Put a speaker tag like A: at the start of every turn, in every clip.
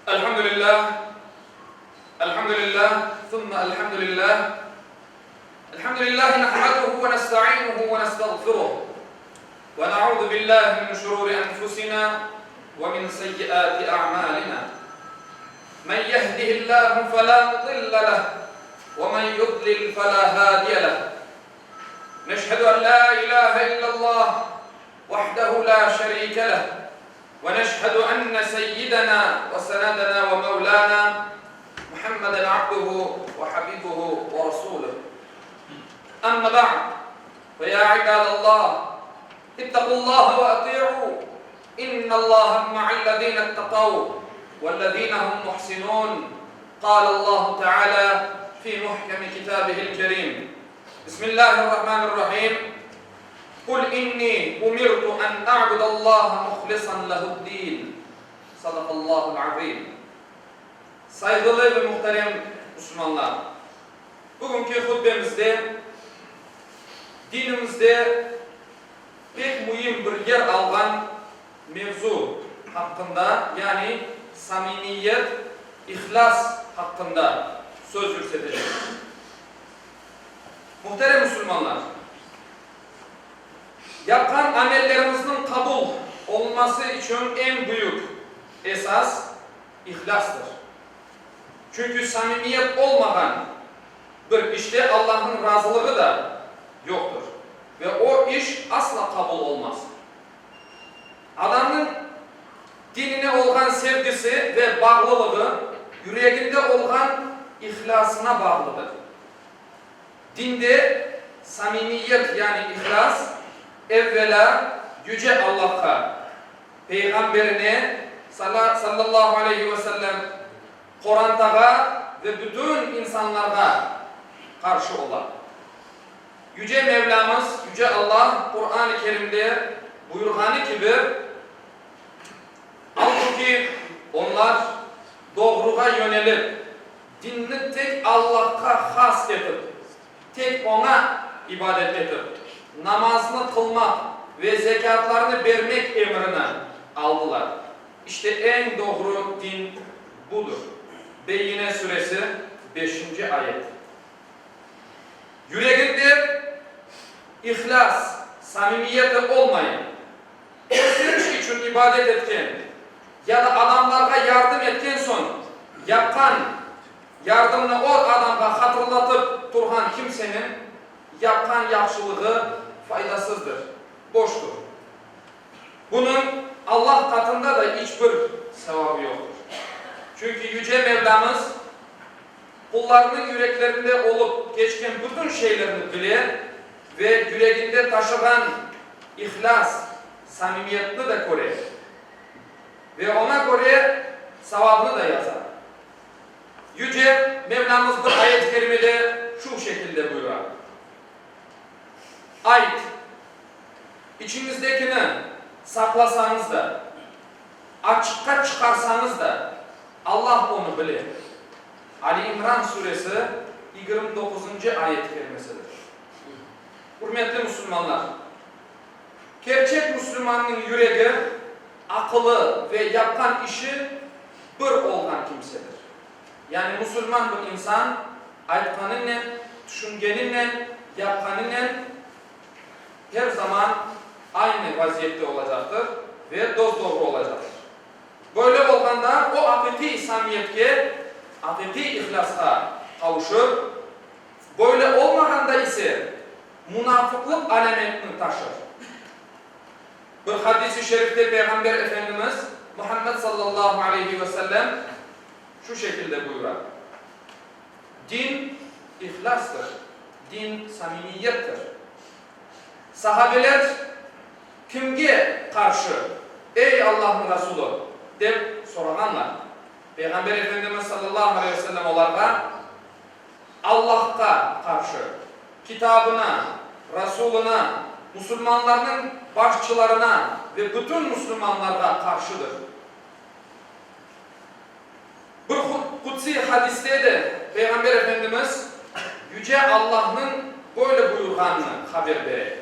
A: Elhamdülillah, elhamdülillah, thumma elhamdülillah. Elhamdülillahi nahmaduhu ve nestainuhu ve nestağfiruh. Ve na'udhu billahi min şururi enfusina ve min seyyiati a'malina. Men yehdihillahu fela mudille leh ve men yudlil fela hadiye leh. Neşhedü en la ilahe illallah vahdehu la şerike leh ve neşhedü enne seyyidena ve senedena ve mevlana Muhammeden abduhu ve habibuhu ve rasuluh. Amma ba'd, fe ya ibadallah, ittaqullaha ve ati'u, innallaha ma'allezine ittaqav vellezine hum muhsinun, Qalallahu Teala fi muhkemi kitabihil kerim, Bismillahirrahmanirrahim, Kul inni umirtu en a'budallaha muhlisan lehu'd-din. Sadaqallahul azim. Sayğılı ve muhterem musulmanlar! Bugünki hutbemizde dinimizde pek müim bir yer alğan mevzu haqqında, yani samimiyet, ihlâs haqqında söz yürsetecekmiz. Muhterem musulmanlar! Yapqan amellerimizniñ qabul olunması içün eñ büyük esas ihlâstır. Çünki samimiyet olmağan bir işte Allahnıñ razılığı da yoqtır ve o iş asla qabul olmaz. Adamnıñ dinine olğan sevgisi ve bağlılığı yüreginde olğan ihlâsına bağlıdır. Dinde samimiyet yani ihlâs evvelâ Yüce Allahqa, Peyğamberine, sallallahu aleyhi ve sellem, qorantağa ve bütün insanlarğa qarşı ola. Yüce Mevlâmız, Yüce Allah Quran-ı Kerimde buyurğanı kibi, Albuki onlar doğruğa yönelip, dinni tek Allahqa has etip, tek Oña ibadet etip, namaznı qılmaq ve zekâtlarnı bermek emrini aldılar. İşte eñ doğru din budır. Beyyine suresi, beşinci ayet. Yüreginde ihlâs, samimiyeti olmayıp, kösteriş içün ibadet etken ya da adamlarğa yardım etken soñ, yapqan yardımnı o adamğa hatırlatıp turğan kimseniñ yapqan yahşılığı faydasızdır, boştur. Bunıñ Allah qatında da iç bir sevabı yoqtır. Çünki Yüce Mevlamız qullarınıñ yüreklerinde olıp keçken bütün şeylerni bile ve yüreginde taşığan ihlâs, samimiyetni de köre ve oña köre savabnı da yaza. Yüce Mevlamız bir ayet-i kerimede şu şekilde buyura, Ayt, içiñizdekini saqlasañız da, açıqqa çıqarsañız da, Allah onı bile. Ali İmran suresi, 29-ncı ayet-i kerimesidir. Ürmetli musulmanlar! Kerçek musulmannıñ yüregi, aqılı ve yapqan işi bir olğan kimsedir. Yani musulman bir insan aytqanınen, tüşüngeninen, yapqanınen her zaman aynı vaziyette olacaqtır ve dos-doğru olacaqtır. Böyle olğanda o aqiqiy samiyetke, aqiqiy ihlâsqa qavuşır, böyle olmağanda ise munafıqlıq alâmetini taşır. Bir hadis-i şerifte Peyğamber Efendimiz Muhammed sallallahu aleyhi ve sellem şu şekilde buyura, Din ihlâstır, din samimiyettir. Sahabeler kimge qarşı, ey Allahnıñ Rasulı? dep sorağanlar. Peyğamber Efendimiz sallallahu aleyhi ve sellem olarğa, Allahqa qarşı, Kitabına, Rasulına, musulmanlarnıñ başçılarına ve bütün musulmanlarğa qarşıdır. Bir qudsiy hadiste de Peyğamber Efendimiz Yüce Allahnıñ böyle buyurğanını haber bere,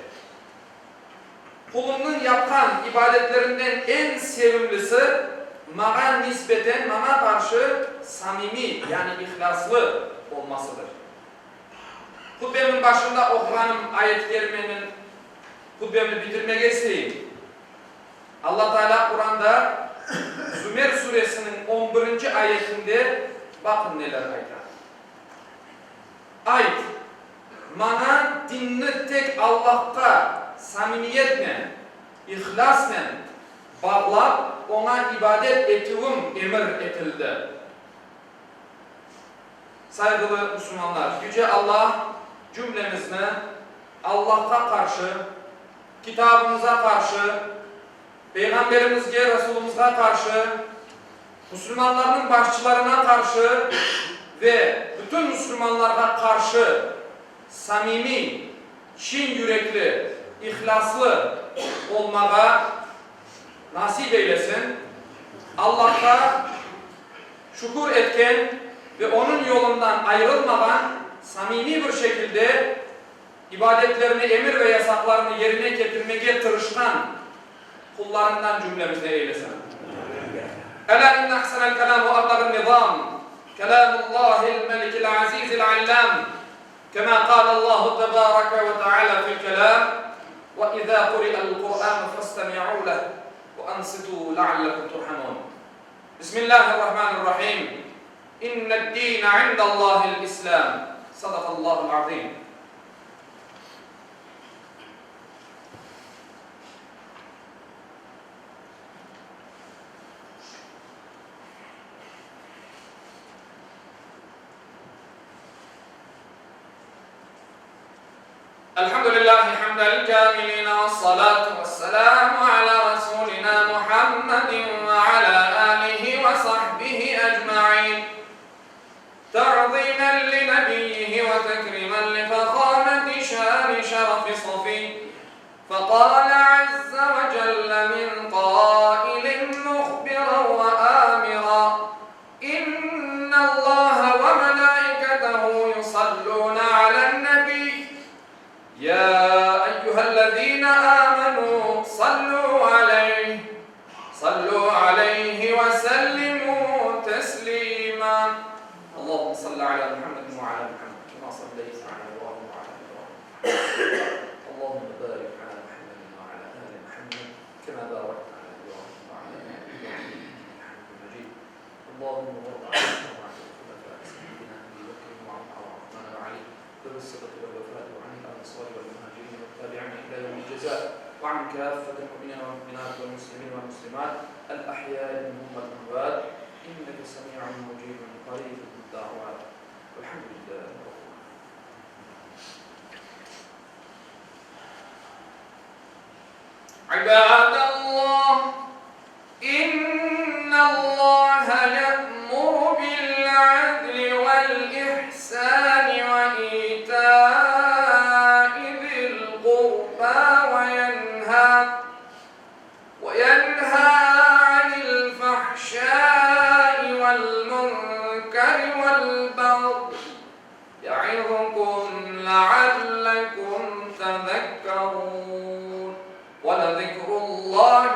A: Qulumnıñ yapqan ibadetlerinden eñ sevimlisi. maña nisbeten, maña qarşı samimiy, yani ihlâslı olmasıdır. Hutbemniñ başında oquğanım ayet-i kerimenen hutbemni bitirmege isteyim. Alla Teala Quranda Zümer suresiniñ on birinci ayetinde baqın neler ayta. Ayt, Maña dinni tek Allahqa samimiyetnen, ihlâsnen bağlap, Oña ibadet etüvim emir etildi. Sayğılı musulmanlar, Yüce Allah cümlemizni Allahqa qarşı, Kitabımıza qarşı, Peyğamberimizge, Rasulımızğa qarşı, musulmanlarnıñ başçılarına qarşı ve bütün musulmanlarğa qarşı samimiy, çin yürekli, ihlâslı olmağa nasip eylesin. Allahqa şükür etken ve Onıñ yolundan ayırılmağan samimiy bir şekilde İbadetlerini, emir ve yasaqlarını yerine ketirmege tırışqan qullarından cümlemizni eylesin. Elâ inne ahsenel kelâm ve ablağın nizâm, kelâmullâhil melikil azîzil allâm, kemâ kâlellâhu tebâreke ve teâlâ fil kelâm, ve izâ kuri'el Kur'ânu festemi'û leh ve ansitû leallekum turhamûn. Bismillâhirrahmânirrahîm. İnned-dîne indallâhil-İslâm. Sadakallâhul azîm. Elhamdülillahi hamdel kâmilîne vessalâtu vesselâmu alâ rasûlinâ Muhammedin ve alâ âlihi ve sahbihi ecmaîn. Ta'zîmen li nebiyyihi ve tekrîmen li fehâmeti şâni şerefi safî. Feqâle azze ve celle min qâilin muhbiran ve âmira, İnnallâhe ve melâiketehu yusallûne alen-nebiy, yâ eyyühellezîne âmenû sallû aleyh, sallû aleyhi ve sellimû teslîmâ. Allahümme salli alâ Muhammedin ve alâ Muhammed, kemâ salleyte alâ İbrahim ve alâ İbrahim. Allahümme bârik alâ Muhammedin ve alâ âli Muhammed, kemâ bârekte alâ İbrahim ve alâ âli İbrahim, inneke hamidun mecîd. Allahümme varda anna ve anil hulefâi seyyidina Ebi Bekrin ve Umar ve Uthman ve Ali zevi's-sıdqi vel-vefâi ve anil ansâri vel-muhâcirîne ve't-tâbi'îne ilâ yevmil cezâ ve an kâffetil mu'minîne vel-mu'minât vel-muslimîne vel-muslimât el-ahyâi minhum vel-emvât inneke semî'un mucîbun qarîbun da'vât. Velhamdülillâhi rabbil âlemin. İbâdallah, İnnallaha ye'muru bil-'adli vel-ihsani ve itâ'i zil-qurbâ ve yenhâ ve yenhâ 'anil-fahşâi vel-munkeri vel-bagyi Ya'izukum leallekum tezekkerun. Ve lezikrullahi.